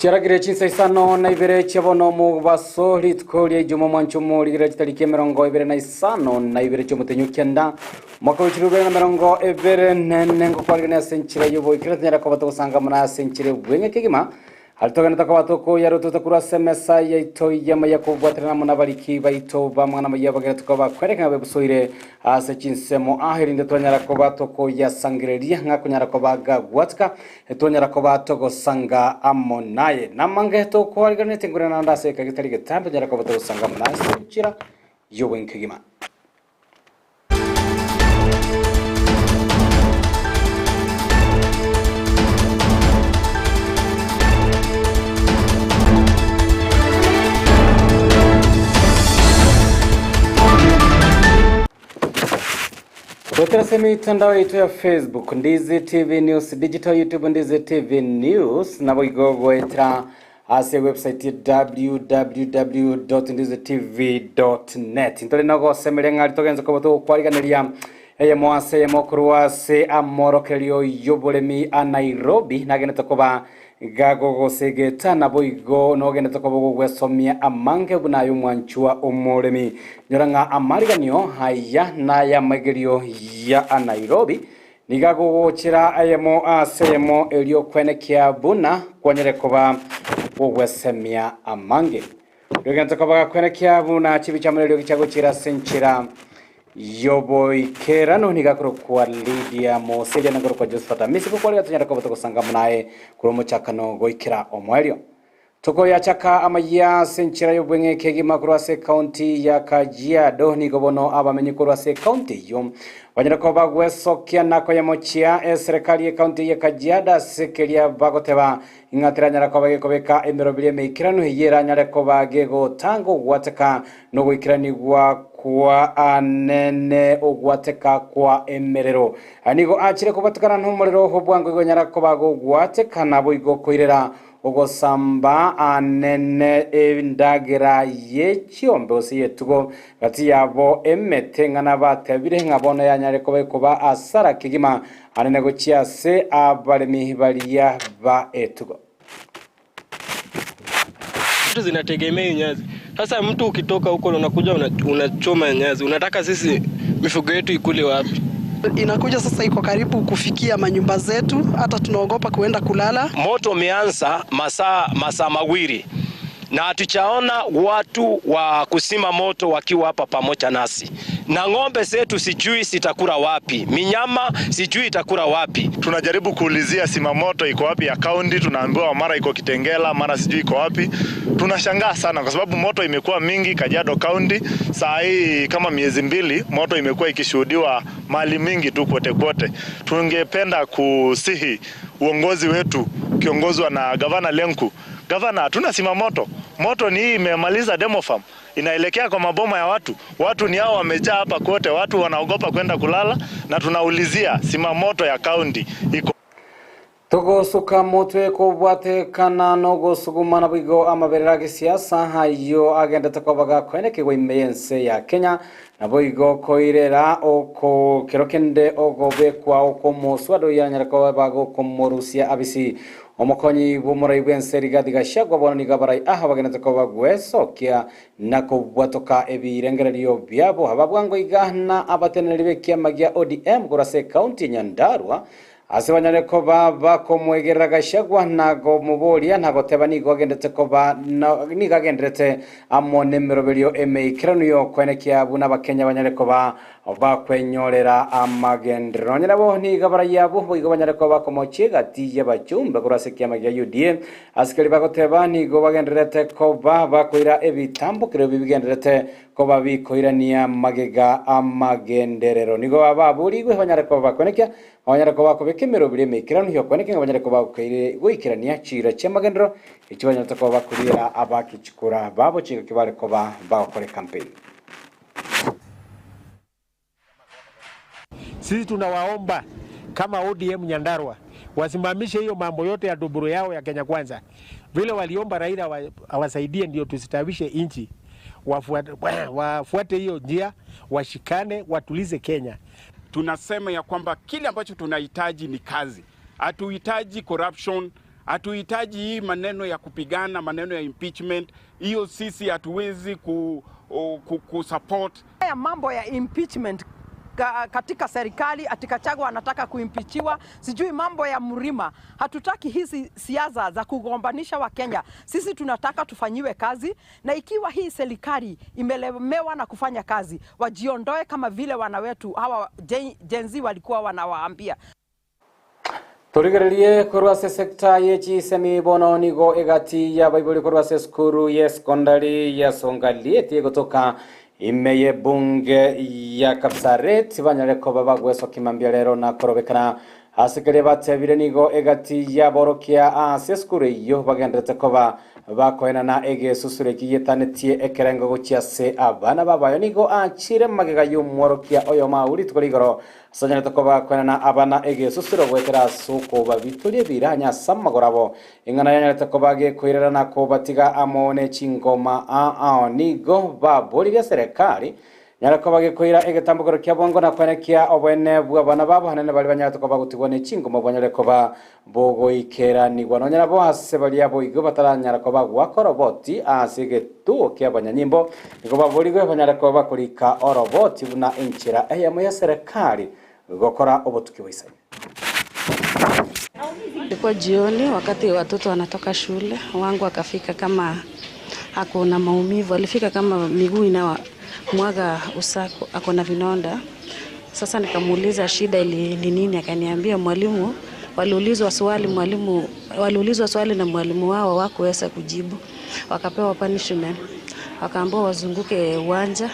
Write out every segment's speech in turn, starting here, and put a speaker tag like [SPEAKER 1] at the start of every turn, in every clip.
[SPEAKER 1] Chiaragire chinsa isano na ibere chiabono mubaso ritko jumo mwanchumo ligira chitariki 25 na ibere chomutenyu kenda mwaka w'ibihumbi 2024 ngokwarigana senchira yobo ikiranyara ko batosanga muna senchire bwenge kigima Alitogana takawatoko yarututa kurwa semesa yaito yama yakubwatirana muna bariki baito bamwana mayabagira tukaba kwereka bebusoire ase chinsemo ahirinde twanyara ko batoko yasangireria ngakunyara ko bagagwatka twanyara ko batoko sanga amonaye namange to kwarigane tengurana ndase kagitari getambe nyara ko batoko sanga muna senchira yowenkigima. Weterase mitandao yetu ya Facebook Ndizi TV News Digital, YouTube Ndizi TV News na boigogo etra ase website www.ndizitv.net. Ntole nago semerenga litogenza ko boto kwariganeria eye mwase ye mokuruase amorokelio yobolemi a Nairobi nagene tokoba gago segeta na boigo nogene tokobo gwesomia amange bunayo mwanchwa omoremi nyoranga amariganio haya na ya magerio ya Nairobi nigago gochira ayemo asemo elio kwenekia buna kwanyere koba ogwesemia amange nogene tokoba kwenekia buna chibichamerelio gichagochira senchira yoboikerano nigakoro kwa Lydia Moseja nagoro kwa Josephat Amisi kukwali gatunyara ko batogosanga munaye kuromo chakano goikira omwelio toko ya chaka amaya senchira yobwenge kegima kurwase county ya Kajiado nigobono abamenyi kurwase county yo banyara ko bagwesokia nako yamochia serikali ya county ya Kajiado sekelia bagoteba ingatiranyara ko bagekobeka emirobiri meikirano yeranyara ko bagego tango gwateka no goikiranigwa kwa anene ogwateka kwa emerero anigo achire kubatukana ntumuriro hobwango igonyara ko bagogwateka nabo igokoirera ogosamba anene endagira yechiombe osiyetugo gati yabo emete ngana batebire ngabona yanyare ko kuba asara kigima anene gochiase abalemi balia ba etugo
[SPEAKER 2] zinategemea nyazi. Sasa mtu ukitoka huko unakuja unachoma nyazi, unataka sisi mifugo yetu ikule wapi?
[SPEAKER 3] Inakuja sasa iko karibu kufikia manyumba zetu, hata tunaogopa kuenda kulala.
[SPEAKER 4] Moto umeanza masaa mawili na hatuchaona watu wa kusima moto wakiwa hapa pamoja nasi. Na ng'ombe zetu sijui sitakula wapi, minyama sijui itakula wapi.
[SPEAKER 5] Tunajaribu kuulizia sima moto iko wapi ya county, tunaambiwa mara iko Kitengela, mara sijui iko wapi. Tunashangaa sana kwa sababu moto imekuwa mingi Kajiado County. Saa hii kama miezi mbili moto imekuwa ikishuhudiwa mali mingi tu kote kote. Tungependa kusihi uongozi wetu kiongozwa na Gavana Lenku. Gavana, hatuna sima moto. Moto ni hii imemaliza demo farm. Inaelekea kwa maboma ya watu. Watu ni hao wamejaa hapa kote, watu wanaogopa kwenda kulala na tunaulizia sima moto ya county iko.
[SPEAKER 1] Togosuka motwe kobwate kana nogo sugumana bwigo amaberera gisiasa hayo agenda takobaga kweneke gwe ya Kenya na boigo koirera oko kerokende ogobekwa oko moswado yanyara ko komorusia abisi omokonyi bumurai bwenseri gadiga shagwa bona nigabarai aha bagenda takoba gwesokia nakobwatoka ebirengererio byabo hababwango igana abateneri bekiama gya ODM kurase county Nyandarua ase banyare ko baba komwegerera Gachagua nago muboria nago teba nigo agendete ko ba nigo agenderete amone miroberio emeikirano yo kwenekia buna bakenya banyare ko ba bakwenyorera amagendero nyarabo niga barayabo boigo banyare ko bakomochiga tiye bachumba kurase kiama gya UDA asikari bagoteba nigo bagenderete ko ba bakoira ebitambo kero bigenderete ko babikoirania magega amagenderero nigo baburigwe banyare ko bakwenekia banyare ko bakobekemero bire meikirano yo kwenekia banyare ko bakoire goikirania chira chemagendero ekibanyare ko bakurira abakichikura babo chika kibare ko ba bakore campaign.
[SPEAKER 6] Sisi tunawaomba kama ODM Nyandarua wasimamishe hiyo mambo yote ya duburu yao ya Kenya Kwanza. Vile waliomba Raila awasaidie ndio tusitawishe inchi. Wafuate hiyo njia, washikane, watulize Kenya.
[SPEAKER 7] Tunasema ya kwamba kile ambacho tunahitaji ni kazi. Hatuhitaji corruption, Hatuhitaji hii maneno ya kupigana, maneno ya impeachment. Hiyo sisi hatuwezi ku support.
[SPEAKER 8] Haya mambo ya impeachment katika serikali, ati Gachagua anataka kuimpeachiwa, sijui mambo ya Mrima. Hatutaki hizi siasa za kugombanisha Wakenya. Sisi tunataka tufanyiwe kazi, na ikiwa hii serikali imelemewa na kufanya kazi, wajiondoe kama vile wana wetu hawa Gen Z walikuwa wanawaambia.
[SPEAKER 1] Turigererie korwa se sekta ye chisemi bono nigo egati ya baibuli korwa se skuru ye sekondari ya Songalieti kutoka imeye bunge ya Kapsaret banyare ko babagweso kimambia lero na korobekana asikere batebire nigo egati ya borokia ase skuru iyo bagenderete koba bakoena na egesusure kiyetanetie ekerengo gochia se abana babayo nigo achire magega y'omworokia oyo mauri tukorigoro sanyarete koba koena na abana egesusuro gwetera soko babiturie biranya samagorabo ingana yanyarete koba gekoirera na kobatiga amone chingoma a nigo baborire serikali nyarako bagekoira egetambukoro kia bongo na kwenekia obwene bwa bana babo hanene bali banyarete koba gutigwa ne chingoma banyare koba bogoikera nigwa nonyara bo hase bali abo igo bataranyara koba gwakoroboti ase getuo kia banyanyimbo nigo baborigwe banyare koba bakorika oroboti buna enchera eyamo ya serikali gokora obotuki bwisanye.
[SPEAKER 9] Ilikuwa jioni wakati watoto wanatoka shule, wangu akafika kama ako na maumivu, alifika kama miguu ina mwaga usako, ako na vinonda. Sasa nikamuuliza shida ili ni nini, akaniambia mwalimu waliulizwa swali, mwalimu waliulizwa swali na mwalimu wao hawakuweza kujibu. Wakapewa punishment. Wakaambiwa wazunguke uwanja.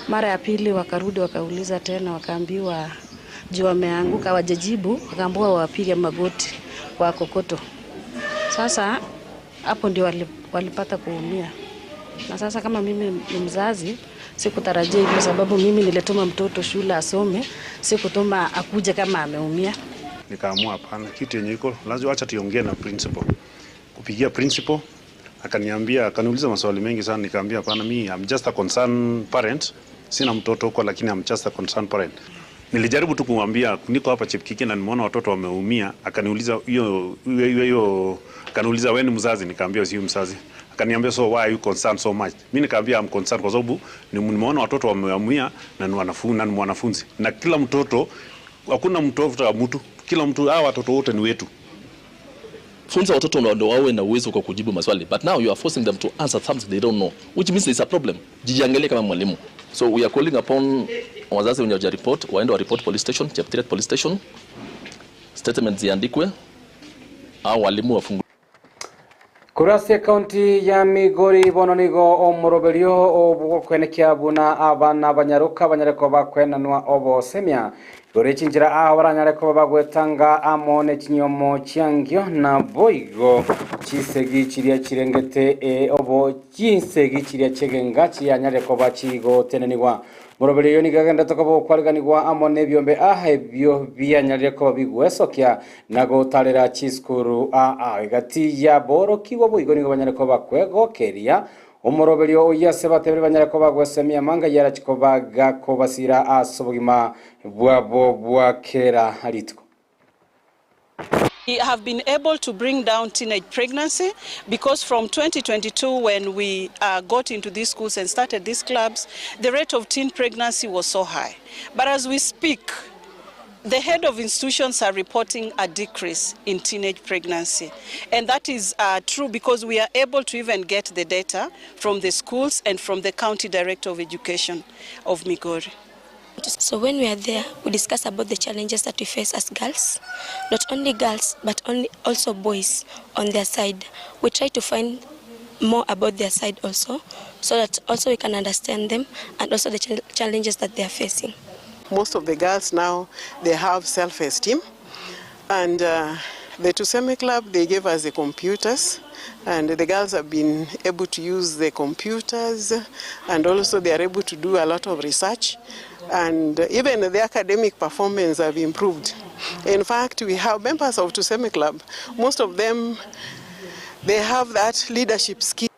[SPEAKER 9] Mara ya pili wakarudi wakauliza tena, wakaambiwa juu wameanguka wajajibu, wakaambiwa wapige magoti kwa kokoto. Sasa hapo ndio walipata kuumia. Na sasa kama mimi ni mzazi sikutarajia hivyo, sababu mimi nilituma mtoto shule asome, sikutuma akuje kama ameumia.
[SPEAKER 10] Nikaamua hapana, kitu yenye iko lazima acha tuongee na principal. Kupigia principal akaniambia, akaniuliza maswali mengi sana, nikaambia hapana, mimi I'm just a concerned parent, sina mtoto huko lakini I'm just a concerned parent. Nilijaribu tu kumwambia niko hapa Chepkiki na nimeona watoto wameumia. Akaniuliza hiyo hiyo, akaniuliza wewe ni mzazi? Nikaambia si mzazi. Akaniambia so why are you concerned so much? Mimi nikaambia I'm concerned kwa sababu nimeona watoto wameumia na ni wanafunzi, na ni mwanafunzi. Na kila mtoto, hakuna mtoto wa mtu, kila mtu, hawa watoto wote ni wetu.
[SPEAKER 11] Funza watoto ndio wawe na uwezo kwa kujibu maswali, but now you are forcing them to answer something they don't know, which means it's a problem. Jiangalie kama mwalimu. So we are calling upon wazazi wenye hawaja report waende wa report police station, Cheptiret police station, statements ziandikwe au walimu wafunguliwe.
[SPEAKER 1] Kurase county ya Migori bono nigo omoroberio obugokwenekia buna abana banyaruka banyareko bakwenanwa obosemia gore chinjira aho baranyareko bagwetanga amone chinyomo chiangio na boigo chisegi chiria chirengete obo chinsegi chiria chegenga chianyareko bachigo tenenigwa moroberio nigagenda tokobo kwariganigwa amone byombe aha ebyo byanyareko bigwesokia nago tarera chiskuru a egati ya boro kiwo boigo nigo banyareko bakwegokeria omoroberio oyase batebere banyareko bagwesemia manga yarachikobaga kobasira asobugima bwabo bwakera haritko.
[SPEAKER 12] We have been able to bring down teenage pregnancy because from 2022, when we got into these schools and started these clubs, the rate of teen pregnancy was so high. But as we speak, the head of institutions are reporting a decrease in teenage pregnancy. And that is true because we are able to even get the data from the schools and from the county director of education of Migori.
[SPEAKER 13] So when we are there, we discuss about the challenges that we face as girls, not only girls, but only also boys on their side. We try to find more about their side also, so that also we can understand them and also the challenges that they are facing.
[SPEAKER 14] Most of the girls now, they have self-esteem, and the Tuseme Club, they gave us the computers, and the girls have been able to use the computers, and also they are able to do a lot of research, and even the academic performance have improved. In fact, we have members of Tuseme Club. Most of them, they have that leadership skill.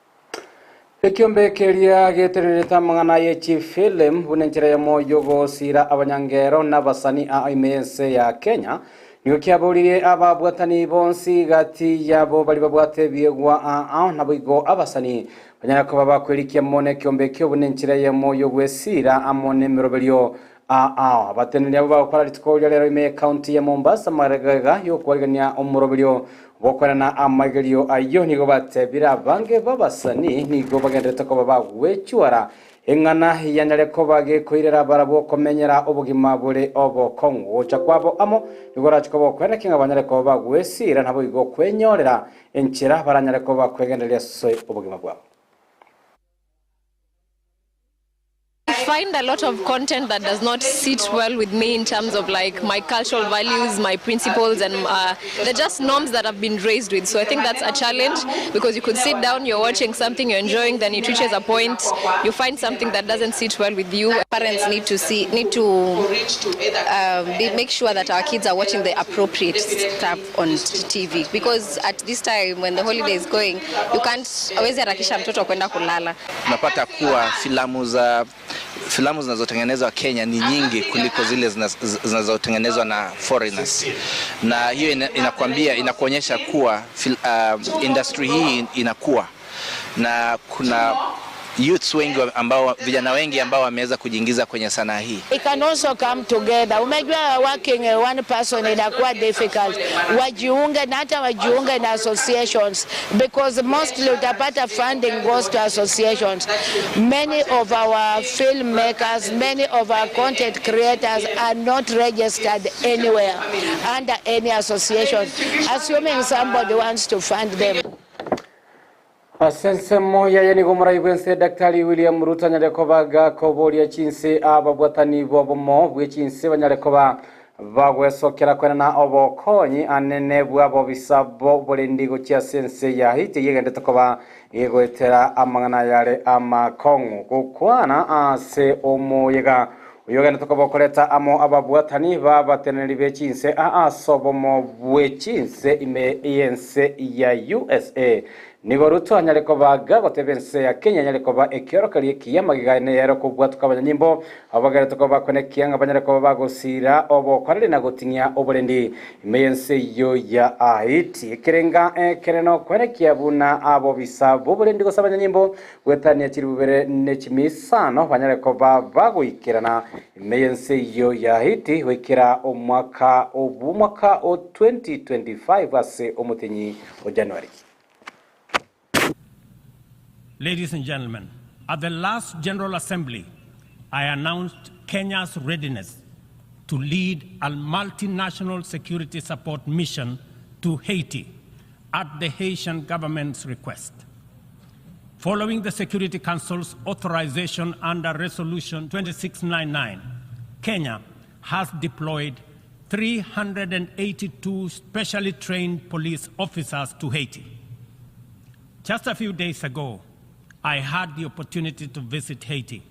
[SPEAKER 1] Ekiombe keria geterereta mang'ana ye chifilm bunenchera ya moyo gosira abanyangero n'abasani a imense ya Kenya Nigo kiaboririe ababwatani bonsi gati yabo bari babwate biegwa ao naboigo abasani banyara kuba bakwirikia mone kiombe ky'obunenchira yemo yogwesira amone miroberio ao abateneri abo bagokora rituko ria rero ime county ya Mombasa maragaga yokwarigania omuroberio bokorana amagerio ayo nigo batebira abange babasani nigo bagenderete kuba bagwechuara eng'ana yanyare koba gekoirera barabwo komenyera obogima bure obokong'u gocha kwabo amo nigo rachiko bokwena kinga banyare koba bagwesira nabo igo kwenyorera enchera baranyare koba kwegenderia soe obogima bwabo.
[SPEAKER 15] Find a lot of content that does not sit well with me in terms of like my cultural values, my principles, and they're just norms that I've been raised with. So I think that's a challenge, because you could sit down, you're watching something, you're enjoying, then it reaches a point, you find something that doesn't sit well with you.
[SPEAKER 16] Parents need to see, need to make sure that our kids are watching the appropriate stuff on TV, because at this time when the holiday is going, you can't always harakisha mtoto kwenda kulala.
[SPEAKER 17] Tunapata kuwa filamu zinazotengenezwa Kenya ni nyingi kuliko zile zinazotengenezwa na foreigners. Na hiyo inakwambia, inakuonyesha kuwa industry hii inakuwa na kuna youths wengi ambao, vijana wengi ambao wameweza kujiingiza kwenye sanaa hii.
[SPEAKER 18] It can also come together. Umejua working one person inakuwa difficult. Wajiunge na hata wajiunge na associations, because mostly utapata funding goes to associations. Many of our filmmakers, many of our content creators are not registered anywhere under any association, assuming somebody wants to fund them.
[SPEAKER 1] Asensemo yaye nigo muraibwense Daktari William Ruto anyare koboria chinse ababwatani bobomo bwe chinse banyare koba bagwesokera kwena na obokonyi anene bwabo bisabo burendi gochia sense ya hiti yegendete koba yegoetera amang'ana yare amakong'u gokwana ase omoyega uyogenda tukobokoreta amo ababwatani babateneri bechinse asobomo bwechinse ime yense ya USA nigo Ruto anyare koba gagotebense ya Kenya anyare koba ekiorokerie kiyamagigaine yero kobwatuka abanyanyimbo abagere tukoba konekia ngabanyare koba bagosira obokorere na gotinya oborendi ime yense yo ya Haiti ekerenga ekereno kwenekia buna abo bisabo oborendi gosaba abanyanyimbo gwetania chirubere nechimisano banyare koba bagoikerana ime yense yo ya Haiti wikira omwaka obumwaka o 2025 ase omutenyi o January.
[SPEAKER 19] Ladies and gentlemen, at the last General Assembly, I announced Kenya's readiness to lead a multinational security support mission to Haiti at the Haitian government's request. Following the Security Council's authorization under Resolution 2699, Kenya has deployed 382 specially trained police officers to Haiti. Just a few days ago, I had the opportunity to visit Haiti,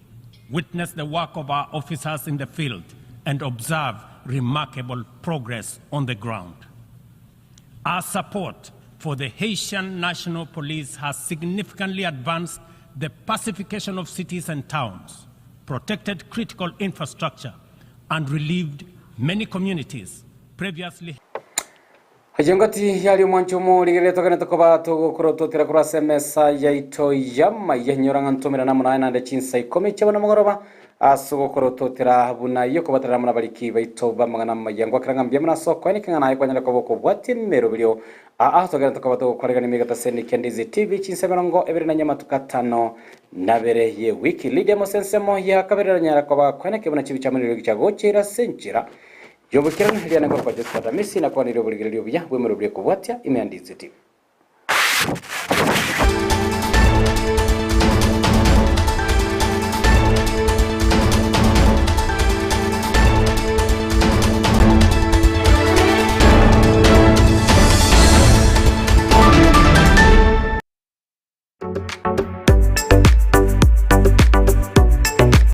[SPEAKER 19] witness the work of our officers in the field, and observe remarkable progress on the ground. Our support for the Haitian National Police has significantly advanced the pacification of cities and towns, protected critical infrastructure, and relieved many communities previously.
[SPEAKER 1] Hajengati yali mwanchomo ligere tokane tokoba togokorototera kura SMS yaito yama yenyoranga ntomera namuna nande chinsa ikome chabona mogoroba asugokorototera buna yokobatera muna bariki baito bamangana mayangwa kiranga mbyamuna soko ene kingana ayikwanyana koboko bwati mero bilio a tokane tokoba togokorega migata seni kendizi TV chinsa mirongo ebiri na nyama tukatano nabere ye wiki lidia mosensemo ya kaberera nyara koba kwene kebona chibi chamuniro gichagochira senchira Yobukirana haliana kwa Josephat Amisi na kwa nilio buligirilio buya bwemero bule kubwatia imeandizi TV.